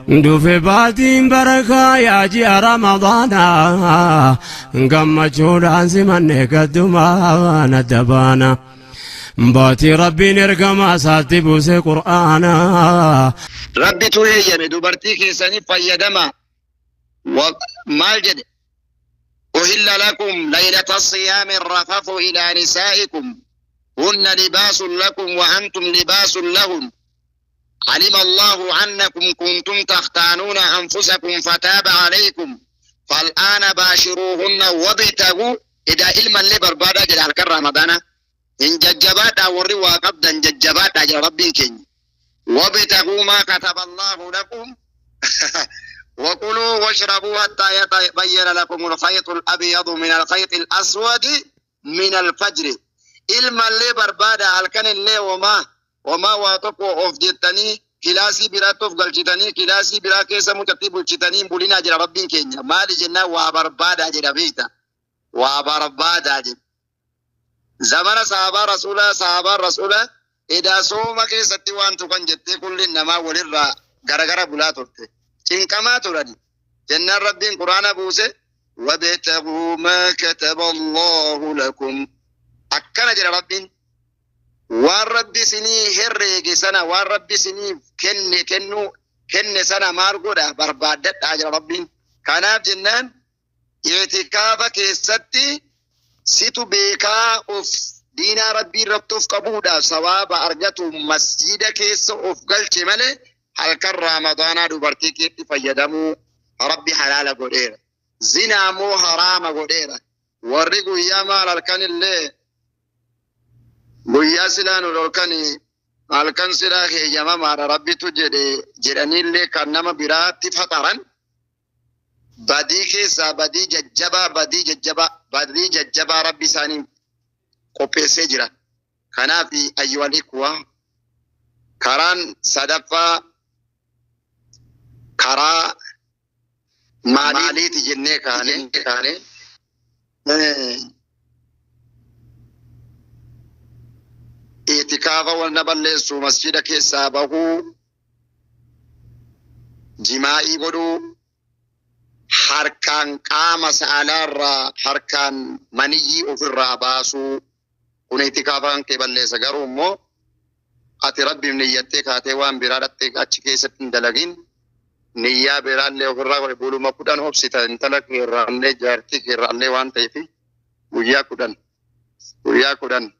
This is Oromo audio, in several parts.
Dhufe baatiin barakaa yaa ji'a Ramadaanaa, gammachuudhaan simanne gaddumaan adda baana. Baatii Rabbiin ergamaa isaatti buuse Qur'aana. Rabbitu heeyyame dubartii keessaniif fayyadama. Maal jedhe? Uhilla lakum laylata siyaami rafathu ilaa nisaa'ikum hunna libaasun lakum wa antum libaasun lahun. علم الله أنكم كنتم تختانون أنفسكم فتاب عليكم فالآن باشروهن وابتغوا. إذا علما اللي بربادا جل halkan Ramadaana hin jajjabaadha, warri waa qabdan jajjabaadha jira Rabbiin keenya. وابتغوا ما كتب الله لكم وكلوا واشربوا حتى يتبين لكم الخيط الأبيض من الخيط الأسود من الفجر. Ilma illee barbaada halkan illee womaa womaa waa tokko of jettanii kilaasii biraatti of galchitanii, kilaasii biraa keessa mucattii bulchitanii hin bulinaa jira Rabbiin keenya. Maali jennaan, waa barbaadaa jedha, beekta, waa barbaadaa jedha. Zamana sahabaa rasuulaa, sahabaan rasuulaa edaa sooma keessatti waan tuqan jettee kulli namaa walirraa garagara bulaa turte, cinqamaa turani. Jennaan Rabbiin Quraana buuse, وابتغوا ما كتب الله لكم akkana jedha Rabbiin. Waan Rabbi isinii herreege sana, waan Rabbi isinii kenne, kennuu kenne sana maal godha? Barbaaddadhaa jira Rabbiin. Kanaaf jennaan itikaafa keessatti situ beekaa of diinaa Rabbii irratti of qabuudhaaf sawaaba argatu masjida keessa of galche malee, halkan Raamadaanaa dubartii keetti fayyadamuu Rabbi halaala godheera. Zinaa immoo haraama godheera. Warri guyyaa maal halkan illee guyyaa silaa nu dhorkanii, halkan silaa heeyyamamaadha Rabbitu jedhe jedhaniillee kan nama biraatti faxaran badii keessaa badii jajjabaa, badii jajjabaa, badii jajjabaa Rabbi isaanii qopheessee jira. Kanaaf أيها الإخوة, karaan sadaffaa karaa maaliiti jennee kaane? Itikaafa wal na balleessu, masjida keessaa bahuu, jimaa'ii godhuu, harkaan qaama saalaarraa harkaan maniyyii ofirraa baasuu, kun itikaafaan kee balleessa. Garuu immoo ati Rabbiif niyyattee kaatee waan biraa dhattee achi keessatti hin dalagin, niyyaa biraallee ofirraa godhe. Buluma 10 obsita, intala keerraallee jaartii keerraallee waan ta'eef guyyaa 10, guyyaa 10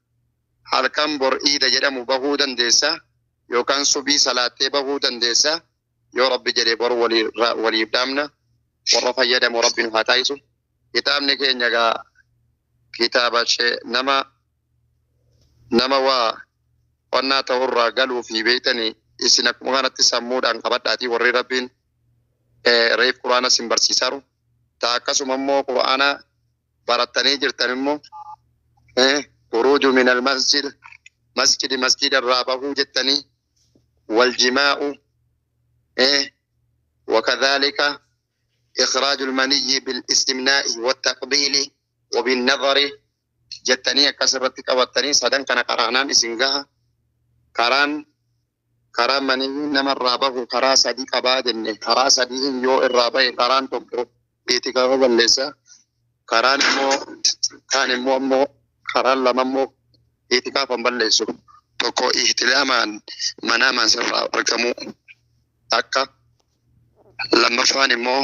halkan bor iida jedhamu bahuu dandeessa yookaan subii salaattee bahuu dandeessa. Yoo Rabbi jedhe bor waliif dhaamna. Warra fayyadamu Rabbi nu haa taasisu. Kitaabni keenya gaa kitaaba nama nama waa qonnaa ta'urraa galuu fi beeytanii isin akkuma kanatti sammuudhaan qabadhaatii. Warri Rabbiin reef Quraana isin barsiisaaru ta akkasuma immoo Quraana barattanii jirtan immoo خروج من المسجد, masjidi masjida irraa bahuu jettanii, والجماع, وكذلك إخراج المني بالاستمناء والتقبيل وبالنظر jettanii akkasirratti qabattanii sadan kana qaraanaan isin gaha. Karaan karaa manii namarraa bahu karaa sadii qabaa jenne. Karaa sadii yoo irraa bahe, karaan tokko itikaafa balleessa, karaan immoo kaan immoo karaan lama immoo itikaafa hin balleessu. Tokko ihtilaamaan manaamaan sirraa argamuu akka, lammaffaan immoo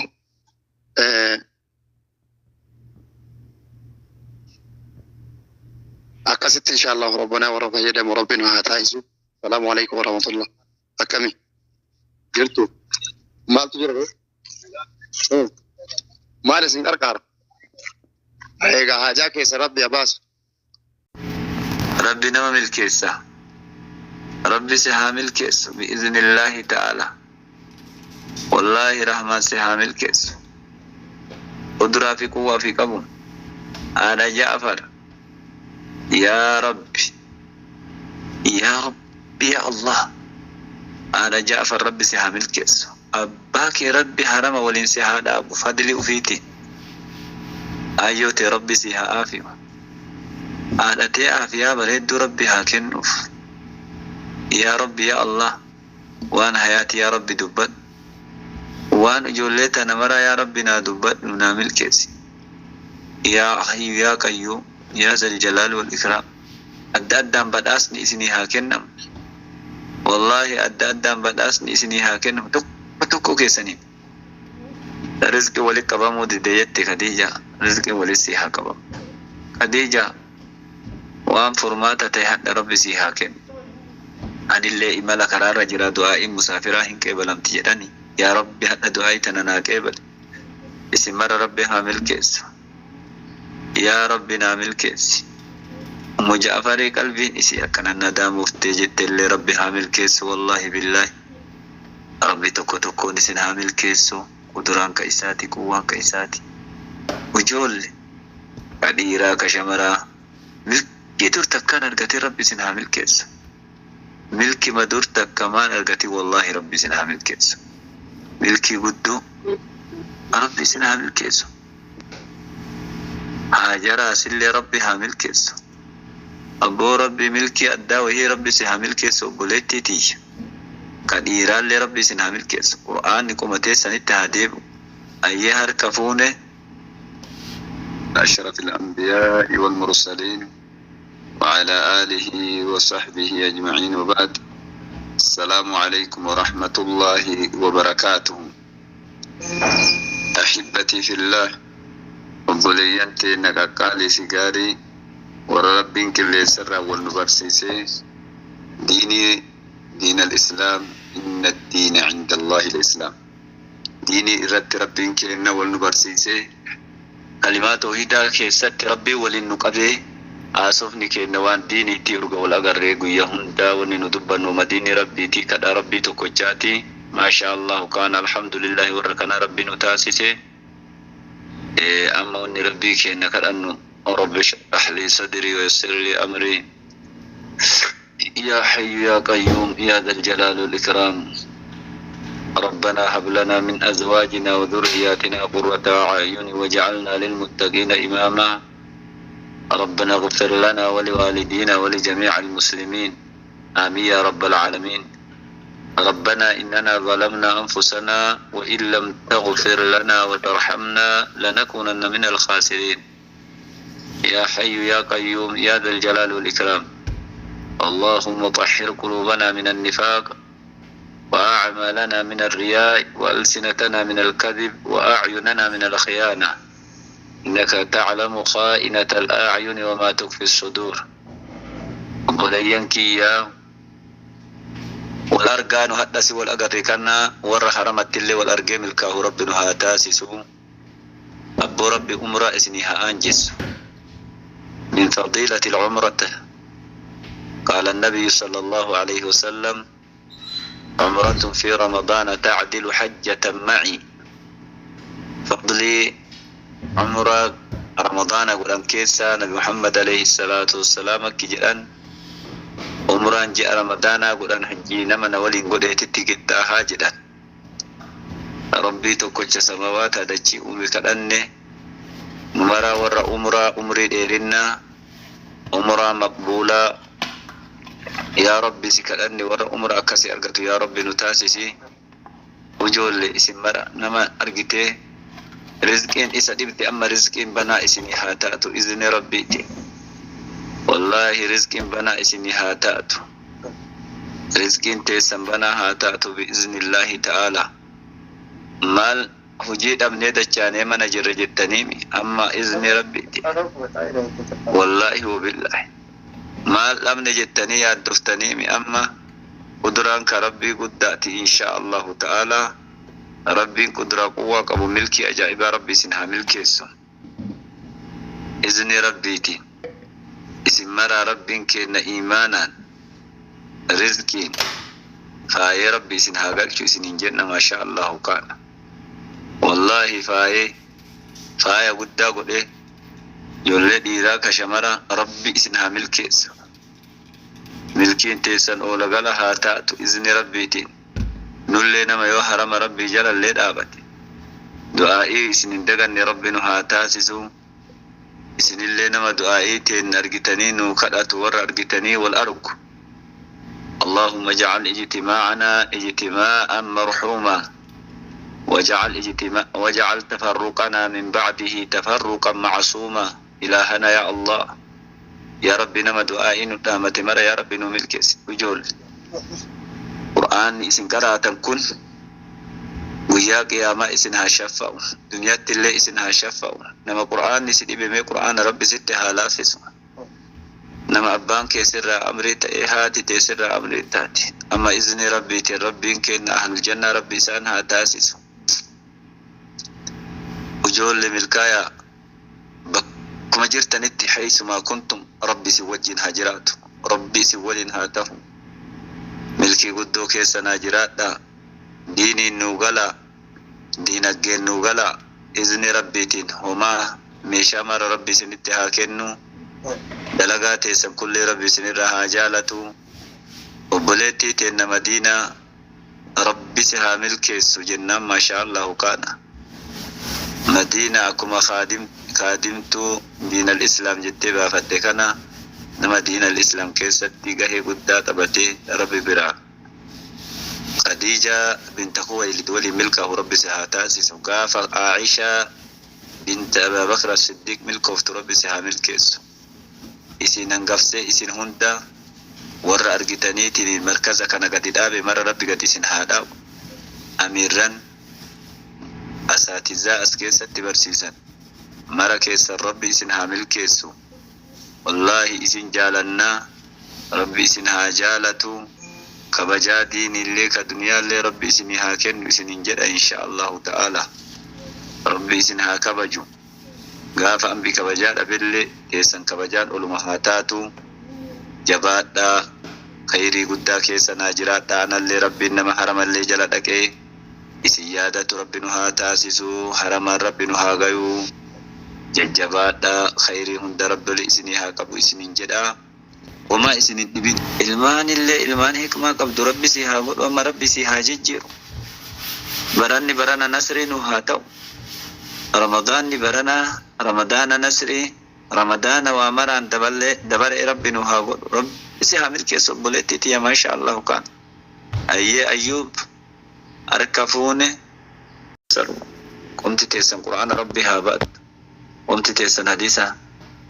akkasitti. Insha Allah Rabbana warra fayyadamu Rabbi nu haa taasisu. السلام عليكم ورحمة الله. Akkami jirtu? Maaltu jira? Maal isin qarqaara? Egaa haajaa keessa Rabbi haa baasu. Rabbi nama milkeessa. Rabbi si haa milkeessu بإذن الله تعالى. Wallaahi Rahmaan si haa milkeessu. Kuduraa fi quwwaa fi qabuun. Haadha Ja'far. Yaa Rabbi. Yaa Rabbi, yaa Allah. Haadha Ja'far, Rabbi si haa milkeessu. Abbaa kee Rabbi harama waliin si haa dhaabu fadli ufiitiin. Ayyoo tee Rabbi si haa aafiyu. Haadha tee aafiyaa bareedduu Rabbi haa kennuuf. Yaa Rabbi, yaa Allah, waan hayaati yaa Rabbi dubbadhu. Waan ijoollee tana maraa yaa Rabbi naa dubbadhu, naa milkeessi. Yaa Hayyu yaa Qayyuum, yaa Zaljalaal wal Ikraam. Adda addaan badhaasni isinii haa kennamu. Wallaahi adda addaan badhaasni isinii haa kennamu tokko tokko keessaniif. Rizqi wali qabamuu dide jette Khadija, rizqi wali sii haa qabamu. Khadija, waan furmaata ta'e hadha Rabbi sii haa kennu. Anillee imala karaarra jira, du'aa'iin musaafiraa hin qeebalamti jedhani. Yaa Rabbi hadha du'aa'ii tana naa qeebali. Isin mara Rabbi haa milkeessu. Yaa Rabbi naa milkeessi. Ummu Ja'farii qalbiin isii akkana nadaamuuftee jettellee Rabbi haa milkeessu, wallaahi billaahi. Rabbi tokko tokkoon isin haa milkeessu. Kuduraan ka isaati, quwwaan ka isaati. Ujoolle ka dhiiraa ka shamaraa milkii dur takkaan argatee Rabbi isin haa milkeessu. Milki ma dur takka maan argatin, wallaahi Rabbi isin haa milkeessu. Milkii guddoo Rabbi isin haa milkeessu. Haajaraa sillee Rabbi haa milkeessu. Abboo Rabbi milkii addaa wahii Rabbi si haa milkeessu, obboleettii tiyya. Ka dhiiraallee Rabbi isin haa milkeessu. Qur'aanni qoma teessanitti haa deebi'u. Ayyee, harka fuune. أشرف الأنبياء والمرسلين وعلى آله وصحبه أجمعين، وبعد، السلام عليكم ورحمة الله وبركاته. أحبتي في الله، obboleeyyan teenya qaqqaalii si gaarii, warra Rabbiin qilleensarraa wal nu barsiisee diinii diin al-Islaam, إن الدين عند الله الإسلام, diinii irratti Rabbiin kenna wal nu barsiisee kalimaa toohidaa keessatti Rabbiin waliin nu qabee, haasofni keenya waan diiniitti. Urga wal agarree guyyaa hundaa wanni nu dubbannu madiinii Rabbiitii, kadhaa Rabbii tokkochaati. Maasha Allahu kaana, alhamdulillahi, warra kana Rabbi nu taasise. Amma wanni Rabbii keenya kadhannu: رب اشرح لي صدري ويسر لي أمري، يا حي يا قيوم، يا ذا الجلال والإكرام. ربنا هب لنا من أزواجنا وذرياتنا قرة أعين واجعلنا للمتقين إماما. ربنا اغفر لنا ولوالدينا ولجميع المسلمين، آمين يا رب العالمين. ربنا إننا ظلمنا أنفسنا وإن لم تغفر لنا وترحمنا لنكونن من الخاسرين. يا حي يا قيوم، يا ذا الجلال والإكرام، اللهم طهر قلوبنا من النفاق وأعمالنا من الرياء وألسنتنا من الكذب وأعيننا من الخيانة، إنك تعلم خائنة الأعين وما تخفي الصدور. Obboleeyyan kiyyaa, wal argaa nu hadhasi wal agarre kana warra haramatti illee wal argee milkaahu Rabbi nu haa taasisu. Abboo Rabbi umraa isinii haa aanjessu. من فضيلة العمرة قال النبي صلى الله عليه وسلم: عمرة في رمضان تعدل حجة معي. فضلي عمرة رمضان قدام كيسا، نبي محمد عليه الصلاة والسلام كجران umraan ji'a Ramadaanaa godhan hajjii nama na waliin godheetitti qixxaahaa jedhan. Rabbii tokkocha samawaata dachii uume kadhanne, maraa warra umraa umrii dheerinnaa, umraa maqbuulaa, yaa Rabbi si kadhanne, warra umra akkasii argatu yaa Rabbi nu taasisi. Ujoolle, isin mara nama argitee rizqiin isa dhibde, amma rizqiin banaa isinii haa taatu izni Rabbiiti. Wallaahi rizqiin banaa isinii haa taatu, rizqiin teessan banaa haa taatu biiznillaahi ta'aalaa. Maal hojii dhabnee dachaanee mana jirra jettaniimi, amma izni Rabbiiti. Wallaahi wabillaahi, maal dhabne jettanii yaaddoftaniimi, amma kuduraan ka Rabbii guddaati. Insha Allahu ta'aalaa Rabbiin kuduraa quwwaa qabu milkii ajaa'ibaa Rabbi isin haa milkeessu izni Rabbiiti. Isin maraa Rabbiin kenna imaanaan rizqiin faayee Rabbi isin haa galchu isin hin jenna. Maasha Allahu kaana, wallaahi faayee faaya guddaa godhee ijoollee dhiiraa ka shamara Rabbi isin haa milkeessu. Milkiin teessan oola gala haa taatu izni Rabbiitiin. Nullee nama yoo harama Rabbii jalallee dhaabate du'aa'ii isin hin daganne Rabbi nu haa taasisu. Isinillee nama du'aa'ii teen argitanii nu kadhatu warra argitanii wal argu. اللهم اجعل اجتماعنا اجتماعا مرحوما. واجعل اجتماع واجعل تفرقنا من بعده تفرقا معصوما. إلهنا يا الله، يا رب نما دعائي ندامة مرة يا رب نملك وجول قرآن إسن قراءة كن guyyaa qiyaamaa isin haa shaffa'u, duniyaatti illee isin haa shaffa'u. Nama qur'aanni si dhibame qur'aana rabbi sitti haa laaffisu. Nama abbaan kee sirraa amrii ta'e, haati tee sirraa amrii taate, amma izni rabbiitiin rabbiin kenna ahlul jannaa rabbi isaan haa taasisu. Ijoollee milkaayaa bakkuma jirtanitti, haysumaa kuntum, rabbi isin wajjin haa jiraatu, rabbi isin waliin haa ta'u. Milkii guddoo keessanaa jiraadhaa. Diiniin nuu galaa, diinaggeen nuu galaa. Izni rabbiitiin homaa meeshaa mara rabbi isinitti haa kennu. Dalagaa teessan kullee rabbi isinirra haa jaalatu. Obboleettii teenna Madiinaa rabbi si haa milkeessu jennaan, maashaa allahu kaana. Madiina akkuma kaadimtuu diinal islaam jettee baafatte kana, nama diinal islaam keessatti gahee guddaa taphatee rabbi biraa Khadija binta Khuwaylid waliin milkaahu rabbi si haa taasisu. Gaafa Aishaa binta Abaa Bakr Siddiq milkooftu rabbi si haa milkeessu. Isin hangafsee isin hunda warra argitaniitiin markaza kana gadi dhaabe mara rabbi gadi isin haa dhaabu. Amiirran asaatizaa as keessatti barsiisan mara keessan rabbi isin haa milkeessu. Wallaahi isin jaalannaa, rabbi isin haa jaalatu. Kabajaa diinillee ka duniyaallee rabbi isinii haa kennu isinin jedha. Insha allahu ta'ala rabbi isin haa kabaju. Gaafa ambi kabajaa dhabellee teessan kabajaan oluma haa taatu. Jabaadhaa, khayrii guddaa keessa naa jiraadhaa. Anallee rabbiin nama haramallee jala dhaqee isin yaadatu rabbi nu haa taasisu. Haramaan rabbi nu haa gayuu. Jajjabaadhaa, khayrii hunda rabbi oli isinii haa qabu isinin jedhaa. Homaa isin hin dhibin. Ilmaanillee ilmaan hikmaa qabdu rabbi si haa godhu. Amma rabbi si haa jijjiiru. Baranni barana nasrii nu haa ta'u. Ramadaanni barana ramadaana nasrii, ramadaana waa maraan daballee dabaree rabbi nu haa godhu. Rabbi si haa milkeessu, obboleettii tiyya, maasha allahu kaan. Ayyee Ayyuub, harka fuune. Qomti teessan qur'aana rabbi haa baattu. Qomti teessan hadiisa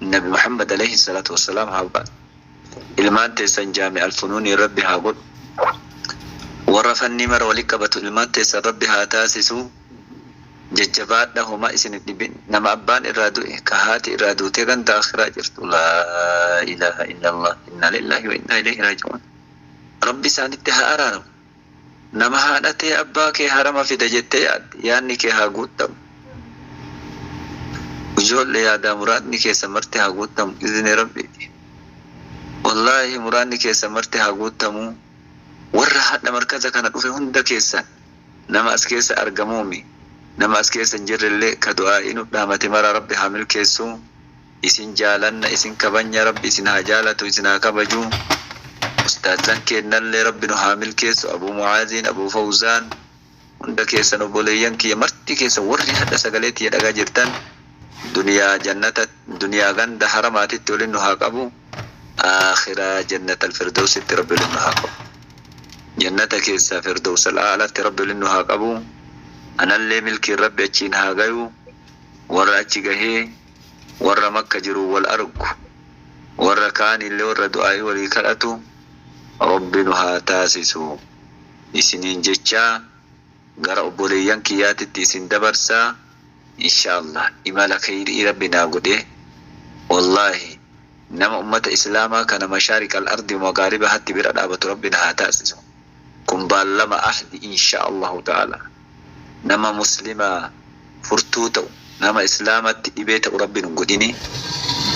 nabi Muhammad alayhi salaatu wassalaam haa baattu. Ilmaan teessan jaami alfunuunii rabbi haa godhu. Warra fannii mara wali qabatu ilmaan teessan rabbi haa taasisu. Jajjabaadha, homaa isin hin dhibin. Nama abbaan irraa du'e, ka haati irraa duutee ganda akhiraa jirtu, laa ilaaha illallah, inna lillahi wa inna ilayhi raaji'uun, rabbi isaanitti haa araaramu. Nama haadha tee abbaa kee harama fida jettee yaadde, yaadni kee haa guuttamu. Ijoollee yaadaa muraadni keessa marti haa guuttamu izni rabbiiti. Wallaahi muraadni keessa marti haa guuttamu. Warra hadha markaza kana dhufe hunda keessan, nama as keessa argamuumi, nama as keessa hin jirrellee, ka du'aa'ii nu dhaamate mara rabbi haa milkeessu. Isin jaalanna, isin kabanya, rabbi isin haa jaalatu, isin haa kabaju. Ustaazan keennallee rabbi nu haa milkeessu, Abuu Mucaaziin, Abuu Fawzaan, hunda keessan, obboleeyyan kiyya marti keessan, warri hadha sagalee tiyya dhagaa jirtan, duniyaa jannata, duniyaa ganda haramaatitti waliin nu haa qabu, aakhiraa jannata alfirdawsitti rabbi waliin nu haa qabu, jannata keessaa firdaws al'aalatti rabbi waliin nu haa qabu. Anallee milkiin rabbi achiin haa gayu. Warra achi gahee warra makka jiru wal argu, warra kaanillee warra du'aa'ii walii kadhatu rabbi nu haa taasisu isiniin jechaa gara obboleeyyan kiyyaatitti isin dabarsaa. Insha allah imala kheyrii rabbi naa godhe. Wallaahi nama ummata islaamaa kana mashaariq al ardi wa magaaribahatti bira dhaabatu rabbi na haa taasisu. Kun baallama ahdi, insha allahu ta'ala. Nama muslimaa furtuu ta'u, nama islaamatti dhibee ta'u rabbi nu godhini.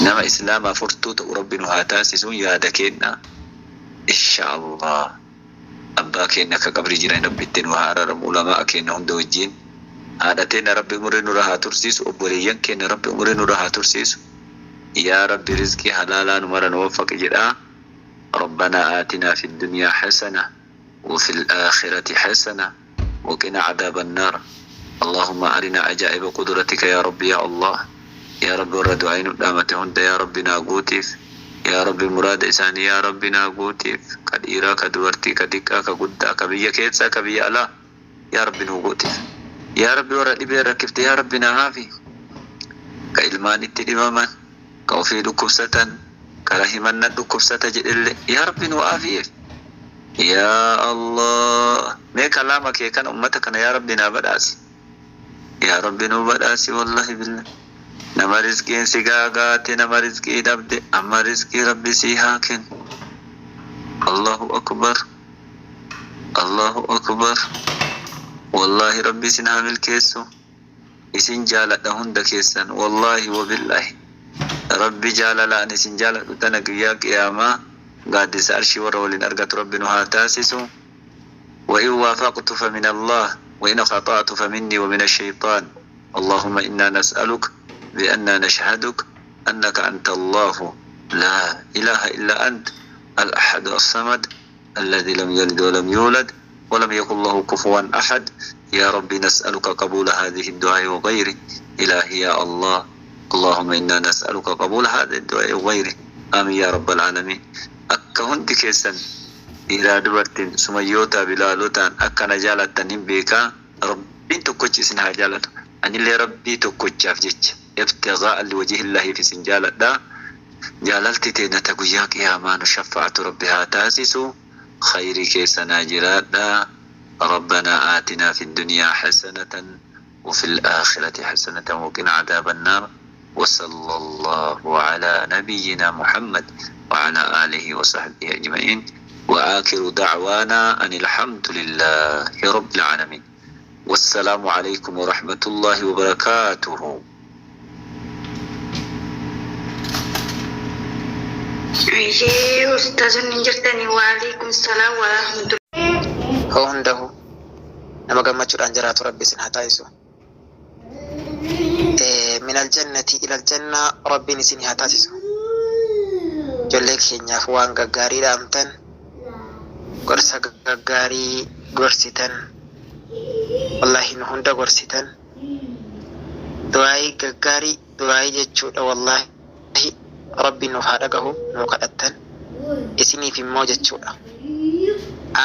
Nama islaamaa furtuu ta'u rabbi nu haa taasisuun yaada kenna. Insha allah abbaa keenya akka qabrii jiran rabbi itti nu haa araaramu, ulamaa keenya hunda wajjin. Haadha teenya rabbi umurii nurra haa tursiisu, obboleeyyan keenya rabbi umurii nurra haa tursiisu. Yaa rabbi rizqii halaalaa nu mara nu waffaqi jedhaa. ربنا آتنا في الدنيا حسنة وفي الآخرة حسنة وقنا عذاب النار. اللهم أرنا عجائب قدرتك يا رب يا الله. يا رب warra du'aayin dhaamate hunda yaa rabbi naa guutiif. Yaa rabbi muraada isaanii yaa rabbi naa guutiif, ka dhiiraa, ka dubartii, ka xiqqaa, ka guddaa, ka biyya keessaa, ka biyya alaa, yaa rabbi nuu guutiif. Yaa Rabbi, warra dhibee rakkifte yaa Rabbi na haafi. Ka ilmaan itti dhibaman, ka ofii dhukkubsatan, ka rahimanna dhukkubsata jedhellee yaa Rabbi nu aafiyeef. Yaa Allah, mee kalaama kee kana ummata kana yaa Rabbi naa badhaasi. Yaa Rabbi nu badhaasi, wallahi billah. Nama rizqiin si gaagaate, nama rizqii dhabde, amma rizqii Rabbi sii haa kennu. Allahu akbar. Allahu akbar. Wallahi Rabbi isin haa milkeessu. Isin jaaladha hunda keessan. Wallahi wabillahi. Rabbi jaalalaan isin jaaladhu tana guyyaa qiyaamaa gaaddisa arshii warra waliin argatu Rabbi nu haa taasisu. وإن وافقت فمن الله، وإن خطأت فمني ومن الشيطان. اللهم إنا نسألك بأننا نشهدك أنك أنت الله، لا إله إلا أنت، الأحد الصمد، الذي لم يلد ولم يولد ولم يكن له كفوا أحد. يا رب نسألك قبول هذه الدعاء وغيره. إلهي يا الله، اللهم إنا نسألك قبول هذا الدعاء وغيره، آمين يا رب العالمين. Akka hundi keessan dhiiraa dubartiin, sumayyoota bilaalotaan akkana jaalattan hin beekaa. Rabbiin tokkochi isin haa jaalatu. Anillee Rabbii tokkochaaf jecha ibtigaa liwajhillahiif isin jaaladha. Jaalalti teenya ta guyyaa qiyaamaa nu shaffa'atu Rabbi haa taasisu. Khayrii keessanaa jiraadha. ربنا آتنا في الدنيا حسنة وفي الآخرة حسنة وقنا عذاب النار، وصلى الله على نبينا محمد وعلى آله وصحبه أجمعين، وآخر دعوانا أن الحمد لله رب العالمين، والسلام عليكم ورحمة الله وبركاته. Ishee ustaazonni jirtanii, waalaikum salaam wa rahmatullahi. Hoo hundahu nama gammachuudhaan jiraatu Rabbi isin haa taasisu. من الجنة إلى الجنة Rabbiin isin haa taasisu. Ijoollee keenyaaf waan gaggaarii dhaamtan, gorsa gaggaarii gorsitan, wallaahi nu hunda gorsitan. Du'aayii gaggaarii, du'aayii jechuudha, wallaahi Rabbi nuuf haa dhagahu nuu kadhattan. Isiniif immoo jechuudha.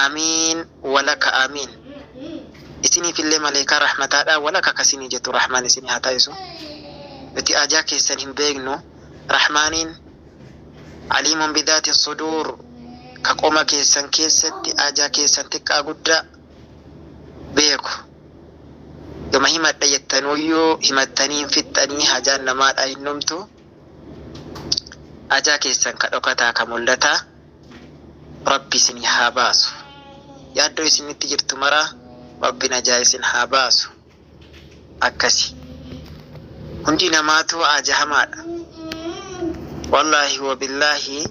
Amiin walaka amiin. Isiniif illee maleekaa rahmataadha walaka kasinii jettu rahmaan isinii haa taasisu. Nuti ajaa keessan hin beeknu. Rahmaaniin عليم بذات الصدور ka qoma keessan keessatti ajaa keessan xiqqaa guddaa beeku. Yoma himadha jettanuyyuu himattanii hin fixxanii, hajaan namaadha hin dhumtu. Ajaa keessan ka dhokataa ka mul'ataa Rabbi isinii haa baasu. Yaaddoo isinitti jirtu maraa Rabbi najaa isin haa baasu. Akkasi. Hundi namaatu aja hamaadha. Wallaahi wabillaahi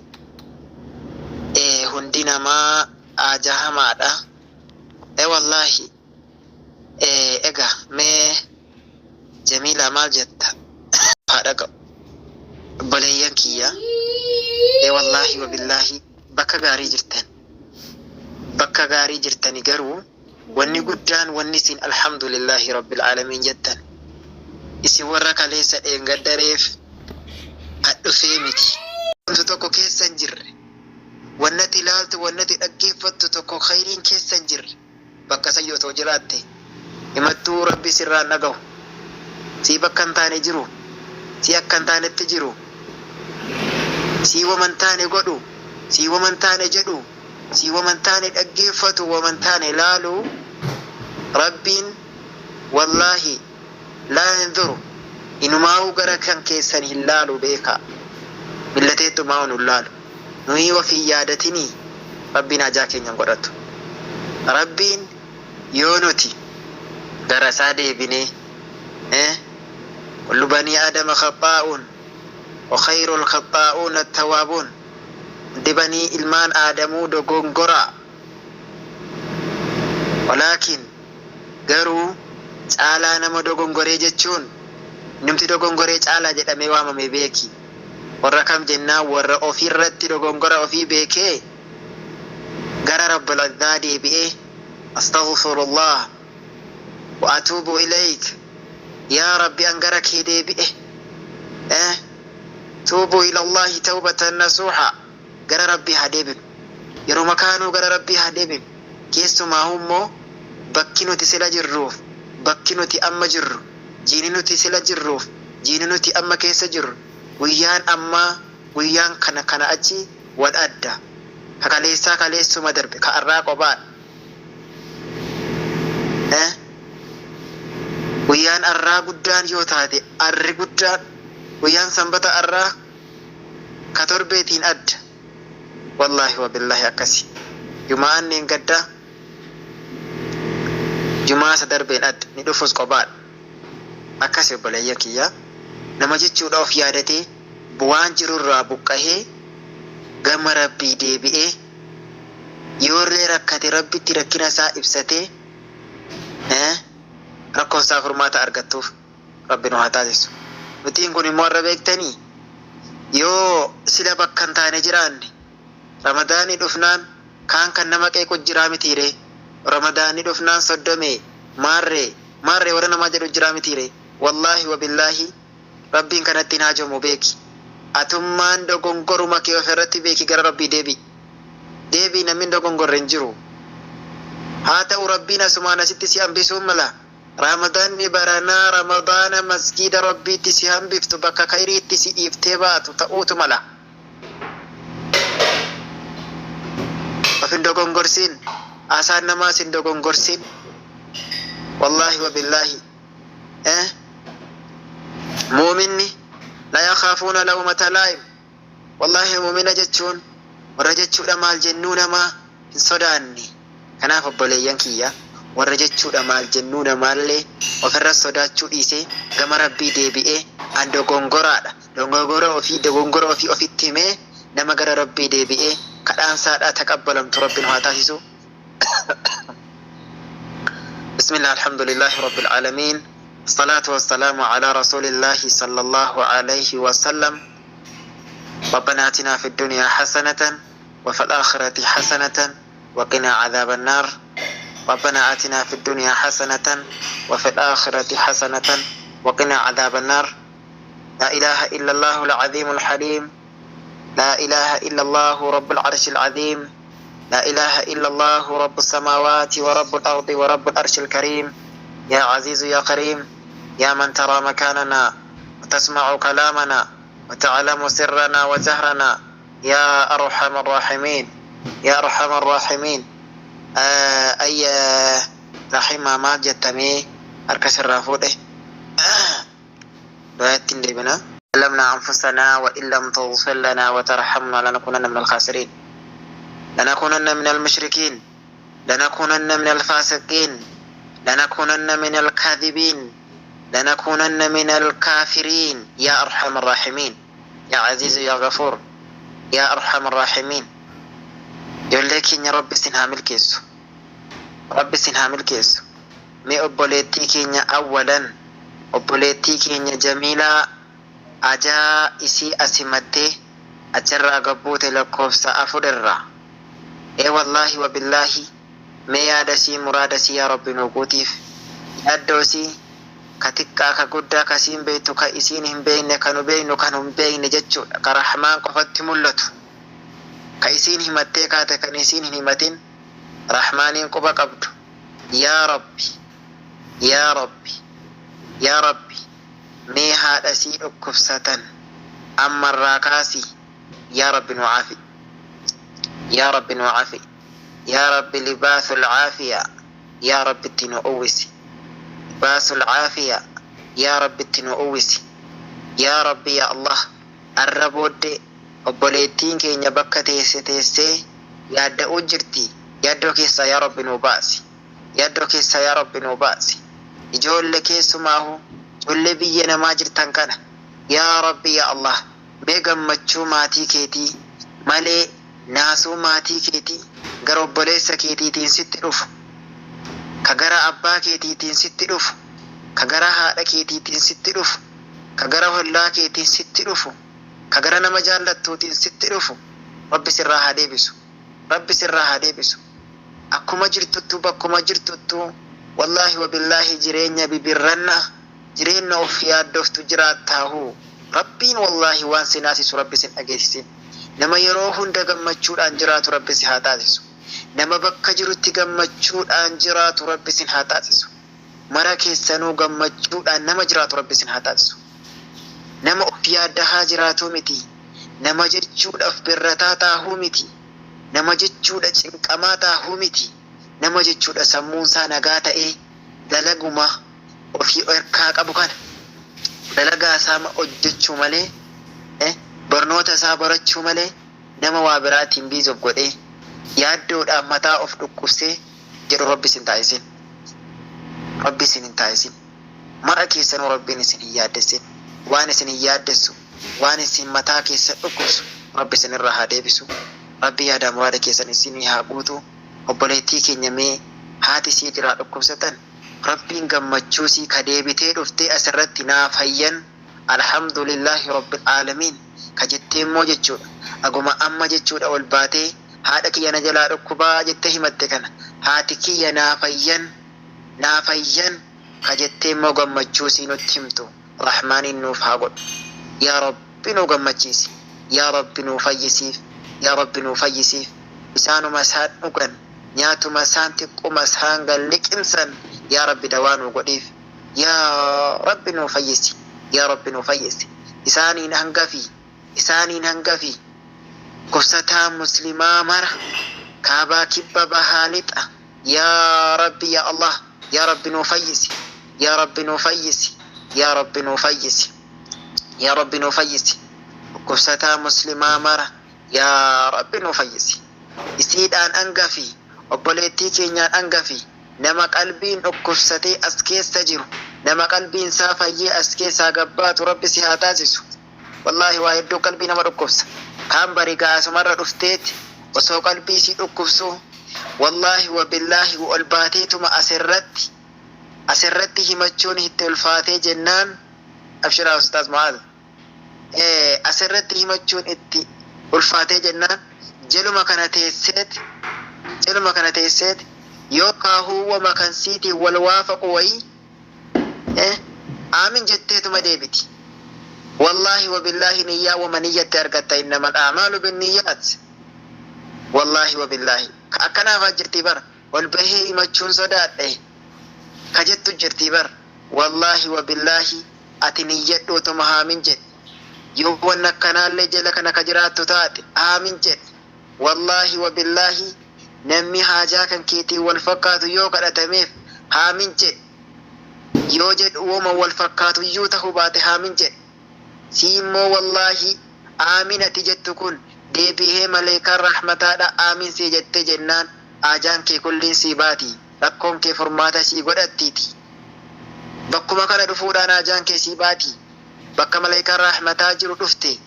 hundi namaa aja hamaadha. Wallaahi egaa mee Jamiilaa maal jetta? Haa dhaga'u. Obboleeyyan kiyya. Wallaahi wabillaahi bakka gaarii jirtan. Bakka gaarii jirtani, garuu wanni guddaan wanni isin alhamdulillahi rabbil aalamiin jettan isin warra kaleessa dheengaddareef dhufee miti. Wanti tokko keessa hin jirre. Wannati ilaaltu, wannati dhaggeeffattu tokko khayriin keessa hin jirre. Bakka san yoo ta'u jiraatte himattuu Rabbi sirraan dhagahu. Sii bakka hin taane jiru. Sii akka hin taanetti jiru. Sii waman taane godhu. Sii waman taane jedhu. Sii waman taane dhaggeeffatu, waman taane laalu. Rabbiin wallaahi لا ينظر inumaa'uu gara kan keessan hin laalu beekaa. Millateettumaa nun laalu. Nuyi ofii yaadatinii Rabbiin hajaa keenya hin godhatu. Rabbiin yoo nuti gara isaa deebinee, كل بني آدم خطاء وخير الخطاؤون التوابون, hundi banii ilmaan aadamuu dogongoraa, ولكن garuu caalaa nama dogongoree jechuun namti dogongoree caalaa jedhamee waamame beeki. Warra kam jennaan, warra ofiirratti dogongora ofii beekee gara Rabbul Izzaa deebi'ee "أستغفر الله وأتوب إليك, yaa Rabbi an gara kee deebi'e." توبوا إلى الله توبة نصوحا. Gara Rabbii haa deebinu. Yeroo makaanuu gara Rabbii haa deebinu. Keessumaa immoo bakki nuti sila jirruuf Bakki nuti amma jirru, jiini nuti sila jirruuf jiini nuti amma keessa jirru, guyyaan ammaa guyyaan kana kana achi wal adda. Ka kaleessaa kaleessuma darbe, ka arraa qophaadha. Eh? Guyyaan arraa guddaan yoo taate, arri guddaan guyyaan Sanbata arraa ka torbeetiin adda. Wallaahi wabillaahi akkasi. Juma'aan gaddaa Jumaa isa darbeen adda, ni dhufus qophaadha. Akkasi obboleeyyan kiyya, nama jechuudha of yaadatee waan jirurraa buqqahee gama Rabbii deebi'ee, yoollee rakkate Rabbitti rakkina isaa ibsatee, rakkoon isaa furmaata argattuuf Rabbi nu haa taasisu. Nutiin kun immoo har'a beektanii, yoo sila bakka hin taane jiraanne, Ramadaanni dhufnaan kaan kan nama qeequ jiraa mitiire? Ramadaanni dhufnaan soddomee maarree maarree warra namaa jedhu jiraa mitiire? Wallaahi wabillaahi Rabbiin kanatti hin haajomu beeki. Atummaan dogongoruma kee ofirratti beeki, gara Rabbii deebi'i. Deebi'i, namni hin dogongorre hin jiru. Haa ta'u, Rabbiin asumaan asitti si hambisuun mala. Ramadaanni baranaa Ramadaana masgiida Rabbiitti si hambiftu, bakka kayriitti si dhiiftee baatu ta'uutu mala. Of hin dogongorsiin. Haasaan namaas hin dogongorsiin. Wallaahi wabillaahi. Eh? Muuminni la yakhaafuuna lawmata laa'im. Wallaahi muumina jechuun warra jechuudha maal jennuu namaa hin sodaanne. Kanaaf obboleeyyan kiyya, warra jechuudha maal jennuu namaallee ofirra sodaachuu dhiisee gama Rabbii deebi'ee, an dogongoraadha, dogongora ofii ofitti himee nama gara Rabbii deebi'ee kadhaansaadhaa taqabbalamtu Rabbi nu haa taasisu. بسم الله، الحمد لله رب العالمين، الصلاة والسلام على رسول الله صلى الله عليه وسلم. ربنا آتنا في الدنيا حسنة وفي الآخرة حسنة وقنا عذاب النار. ربنا آتنا في الدنيا حسنة وفي الآخرة حسنة وقنا عذاب النار. لا إله إلا الله العظيم الحليم. لا إله إلا الله رب العرش العظيم. لا إله إلا الله رب السماوات ورب الأرض ورب العرش الكريم. يا عزيز يا كريم، يا من ترى مكاننا وتسمع كلامنا وتعلم سرنا وجهرنا، يا أرحم الراحمين، يا أرحم الراحمين. أي رحمة ما جتمي أركس الرافوده بنا ظلمنا أنفسنا وإن لم تغفر لنا وترحمنا لنكونن من الخاسرين، لنكونن من المشركين، لنكونن من الفاسقين، لنكونن من الكاذبين، لنكونن من الكافرين. يا أرحم الراحمين، يا عزيز يا غفور، يا أرحم الراحمين. Ijoollee keenya Rabbi isin haa milkeessu. Rabbi isin haa milkeessu. Mee obboleettii keenya, awwalan obboleettii keenya Jamiilaa ajaa isii asimattee achirraa gabbuute lakkoofsa 4 irraa. Ee wallaahi wabillaahi, mee yaada sii, muraada sii yaa Rabbi nuu guutiif. Yaaddoo sii ka xiqqaa ka guddaa, ka siin beektu, ka isiin hin beekne, ka nu beeknu, ka nu hin beekne jechuudha. Ka Rahmaan qofatti mul'atu. Ka isiin himattee kaate, kan isiin hin himatin, Rahmaaniin quba qabdu. Yaa Rabbi, yaa Rabbi, yaa Rabbi, mee haadha sii dhukkubsatan ammarraa kaasi yaa Rabbi nu caafi. Yaa Rabbi nu caafi. Yaa Rabbi libaasul caafiya yaa Rabbi itti nu uwwisi. Libaasul caafiya yaa Rabbi itti nu uwwisi. Yaa Rabbi, yaa Allah, arra booddee obboleettiin keenya bakka teesse teessee yaadda'uu jirti. Yaaddoo keessaa yaa Rabbi nu baasi. Yaaddoo keessaa yaa Rabbi nu baasi. Ijoollee keessumaahu ijoollee biyya namaa jirtan kana, yaa Rabbi, yaa Allah, mee gammachuu maatii keetii malee naasuu maatii keetii gara obboleessa keetiitiin sitti dhufu, ka gara abbaa keetiitiin sitti dhufu, ka gara haadha keetiitiin sitti dhufu, ka gara hollaa keetiin sitti dhufu, ka gara nama jaallattuutiin sitti dhufu Rabbi sirraa haa deebisu. Rabbi sirraa haa deebisu. Akkuma jirtuttu, bakkuma jirtuttu, wallaahi wabillaahi jireenya bibirranna, jireenya of yaaddoftu jiraattaahu, Rabbiin wallaahi waan si naasisu Rabbi sin dhageessisin. Nama yeroo hunda gammachuudhaan jiraatu Rabbi si haa taasisu. Nama bakka jirutti gammachuudhaan jiraatu Rabbi sin haa taasisu. Mara keessanuu gammachuudhaan nama jiraatu Rabbi isin haa taasisu. Nama of yaaddahaa jiraatuu miti. Nama jechuudhaaf birrataa taahuu miti. Nama jechuudha cinqamaa taahuu miti. Nama jechuudha sammuunsaa nagaa ta'ee dalaguma ofii harkaa qabu kana dalagaa isaa hojjechuu malee, barnoota isaa barachuu malee, nama waa biraatiin busy of godhee yaaddoodhaan mataa of dhukkubsee jedhu Rabbi isin taasisin. Rabbi isin hin taasisin. Mara keessanuu Rabbiin isin hin yaaddessin. Waan isin hin yaaddessu, waan isin mataa keessa dhukkubsu Rabbi isin irraa haa deebisu. Rabbi yaada muraada keessan isinii haa guutu. Obboleettii keenya, mee haati sii jiraa dhukkubsatan, Rabbiin gammachuu sii ka deebitee dhuftee asirratti naa fayyan, alhamdulillahi rabbil aalamiin ka jettee immoo jechuudha, aguma amma jechuudha ol baatee haadha kiyya na jalaa dhukkubaa jettee himatte kana, haati kiyya naa fayyan, naa fayyan ka jettee immoo gammachuu sii nutti himtu Rahmaaniin nuuf haa godhu. Yaa Rabbi, nu gammachiisi. Yaa Rabbi, nuu fayyisiif. Yaa Rabbi, nuu fayyisiif. Isaanuma isaan dhugan, nyaatuma isaan xiqquma isaan gan liqimsan, yaa Rabbi, dawaa nuu godhiif. Yaa Rabbi, nuu fayyisi. Yaa Rabbi, nuu fayyisi. Isaaniin hangafi, isaaniin hangafi kubsataa muslimaa mara, kaabaa, kibba, bahaa, lixa, yaa Rabbi, yaa Allah, yaa Rabbi, nuu fayyisi. Yaa Rabbi, nuu fayyisi. Yaa Rabbi, nuu fayyisi. Yaa Rabbi, nuu fayyisi. Dhukkubsataa muslimaa mara, yaa Rabbi, nuu fayyisi. Isiidhaan hangafi, obboleettii keenyaan hangafi, nama qalbiin dhukkubsatee as keessa jiru, nama qalbiin isaa fayyee as keessaa gabbaatu Rabbi si haa taasisu. Wallaahi, waa hedduu qalbii nama dhukkubsa. Kaan bari gaasumarra dhufteeti osoo qalbii isii dhukkubsu, wallaahi wabillaahi, ol baateetuma asirratti himachuun itti ulfaatee jennaan, abshiraa Ustaaz Mu'aaz, asirratti himachuun itti ulfaatee jennaan, jaluma kana teesseet yoo kaahuuwwama kan siitiin wal waafaqu wayii aamin jetteetuma deebiti. Wallaahi wabillaahi, niyyaa wama niyyatti argatta. Innamal a'maalu binniyyaat. Wallaahi wabillaahi, akkanaafaa jirtii bara ol bahee himachuun sodaadhe ka jettu jirtii bar. Wallaahi wabillaahi, ati niyyadhuutuma aamin jedhe. Yoo wanna akkanaallee jala kana ka jiraattu taate, aamin jedhe. Wallaahi wabillaahi, namni haajaa kan keetiin wal fakkaatu yoo kadhatameef aamin jedhe yoo jedhu, woma wal fakkaatu iyyuu ta'uu baate aamin jedhe. Si immoo, wallaahi, aamin ati jettu kun deebihee maleekaan rahmataadha aamin sii jette jennaan, haajaan kee kulliin sii baati, rakkoon kee furmaata sii godhattiiti. Bakkuma kana dhufuudhaan haajaan kee sii baati. Bakka maleekaan rahmataa jiru dhufte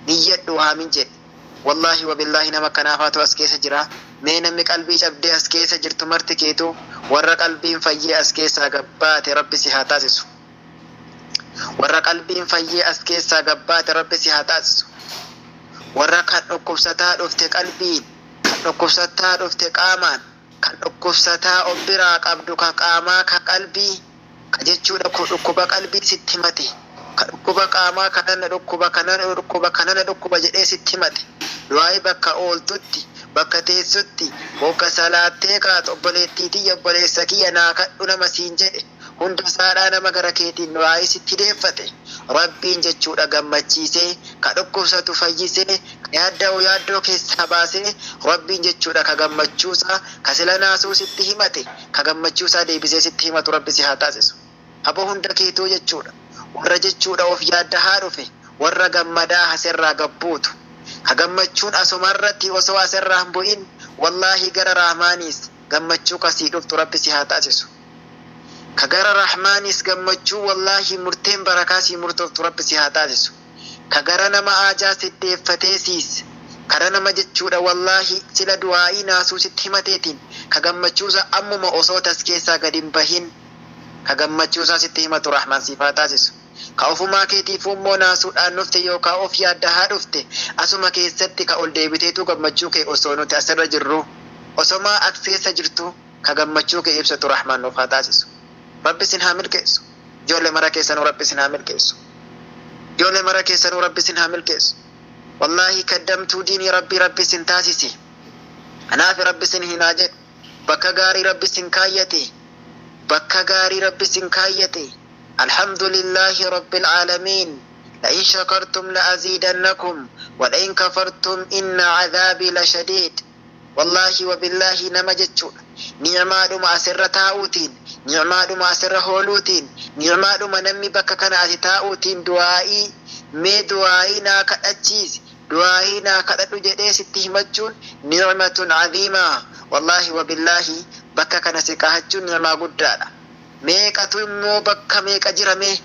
niyyadhu, aamin jedhe. Wallaahi wabillaahi, nama kanaafaatu as keessa jira. Mee namni qalbii cabdee as keessa jirtu marti keetu, warra qalbiin fayyee as keessaa gabbaate Rabbi si haa taasisu. Warra qalbiin fayyee as keessaa gabbaate Rabbi si haa taasisu. Warra kan dhukkubsataa dhufte qalbiin, kan dhukkubsataa dhufte qaamaan, kan dhukkubsataa of biraa qabdu, ka qaamaa, ka qalbii, ka jechuudha ku dhukkuba qalbii sitti himate, ka dhukkuba qaamaa kanana dhukkuba, kanana dhukkuba, kanana dhukkuba jedhee sitti himate, du'aayi bakka ooltutti, bakka teessutti, bokka salaattee kaatu, obboleettii tiyya, obboleessa kiyya, naa kadhu nama siin jedhe hunda isaadhaa, nama gara keetiin du'aayi sitti deeffate, Rabbiin jechuudha gammachiisee, ka dhukkubsatu fayyisee, ka yaadda'u yaaddoo keessaa baasee, Rabbiin jechuudha ka gammachuusaa ka sila naasuu sitti himate, ka gammachuusaa deebisee sitti himatu Rabbi si haa taasisu. Haba hunda keetuu jechuudha, warra jechuudha of yaaddahaa dhufe, warra gammadaa asirraa gabbuutu, ka gammachuun asumarratti osoo asirraa hin bu'in, wallaahi, gara Rahmaaniis gammachuu kasii dhuftu Rabbi si haa taasisu. Ka gara Rahmaanis gammachuu, wallaahi, murteen barakaa sii murtooftu Rabbi si haa taasisu. Ka gara nama aajaa siddeeffatee siis kara nama jechuudha, wallaahi, sila du'aa'ii naasuu sitti himateetiin, ka gammachuusaa ammuma osoo tas keessaa gad hin bahin ka gammachuusaa sitti himatu Rahmaan siif haa taasisu. Ka ofumaa keetiifuu immoo naasuudhaan dhufte yookaan of yaaddahaa dhufte, asuma keessatti ka ol deebiteetu gammachuu kee osoo nuti asirra jirru, osomaa as keessa jirtu ka gammachuu kee ibsatu Rahmaan nuuf haa taasisu. Rabbi isin haa milkeessu. Ijoollee mara keessanuu Rabbi isin haa milkeessu. Ijoollee mara keessanuu Rabbi isin haa milkeessu. Wallaahi, kaddamtuu diinii Rabbii Rabbi isin taasise. Kanaaf Rabbi isin hin haa jedhu. Bakka gaarii Rabbi isin kaayyate. Bakka gaarii Rabbi isin kaayyate. Alhamdulillaahi Rabbil Aalamiin. La'in shakartum la'aziidannakum wala'in kafartum inna cadhaabii lashadiid. Wallaahi wabillaahi nama jechuudha. Ni'maadhuma asirra taa'uutiin, ni'maadhuma asirra hooluutiin, ni'maadhuma namni bakka kana ati taa'uutiin du'aa'ii mee du'aa'ii naa kadhachiisi, du'aa'ii naa kadhadhu jedhee sitti himachuun ni'matun cadhiimaa. Wallaahi wabillaahi bakka kana si kahachuun ni'maa guddaadha. Meeqatu immoo bakka meeqa jira mee?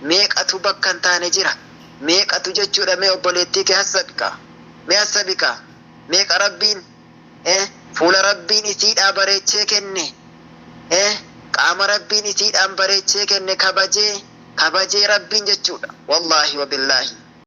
Meeqatu bakka hin taane jira? Meeqatu jechuudha mee obboleettii kee hassabika? Mee hassabika? Meeqa Rabbiin eh, fuula Rabbiin isiidhaa bareechee kenne eh, qaama Rabbiin isiidhaan bareechee kenne kabajee kabajee Rabbiin jechuudha. Wallaahi wabillaahi.